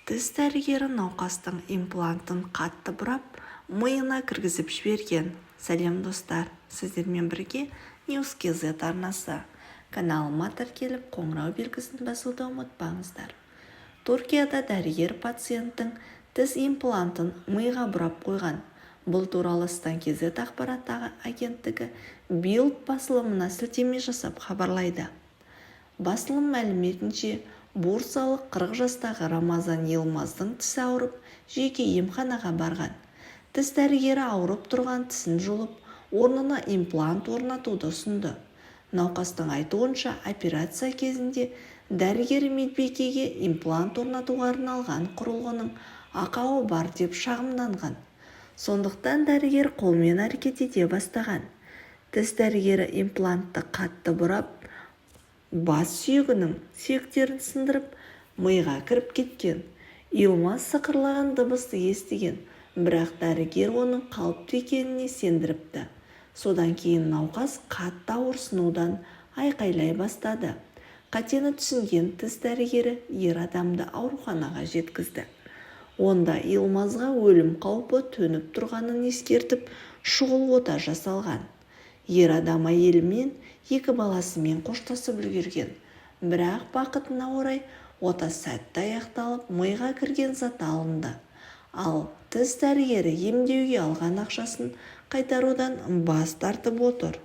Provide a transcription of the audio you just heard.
Тіс дәрігері науқастың имплантын қатты бұрап, миына кіргізіп жіберген. Сәлем, достар! Сіздермен бірге News KZ арнасы. Каналыма тіркеліп, қоңырау белгісін басуды ұмытпаңыздар. Түркияда дәрігер пациенттің тіс имплантын миға бұрап қойған. Бұл туралы Стан KZ ақпарат агенттігі Билд басылымына сілтеме жасап хабарлайды. Басылым мәліметінше, бурсалық 40 жастағы Рамазан Йылмаздың тісі ауырып, жеке емханаға барған. Тіс дәрігері ауырып тұрған тісін жұлып, орнына имплант орнатуды ұсынды. Науқастың айтуынша, операция кезінде дәрігер медбикеге имплант орнатуға арналған құрылғының ақауы бар деп шағымданған. Сондықтан дәрігер қолмен әрекет ете бастаған. Тіс дәрігері имплантты қатты бұрап, бас сүйегінің сүйектерін сындырып, миға кіріп кеткен. Йылмаз сықырлаған дыбысты естіген, бірақ дәрігер оның қалыпты екеніне сендіріпті. Содан кейін науқас қатты ауырсынудан айқайлай бастады. Қатені түсінген тіс дәрігері ер адамды ауруханаға жеткізді. Онда Йылмазға өлім қаупі төніп тұрғанын ескертіп, шұғыл ота жасалған. Ер адам әйелімен, екі баласымен қоштасып үлгерген. Бірақ бақытына орай ота сәтті аяқталып, миға кірген зат алынды. Ал тіс дәрігері емдеуге алған ақшасын қайтарудан бас тартып отыр.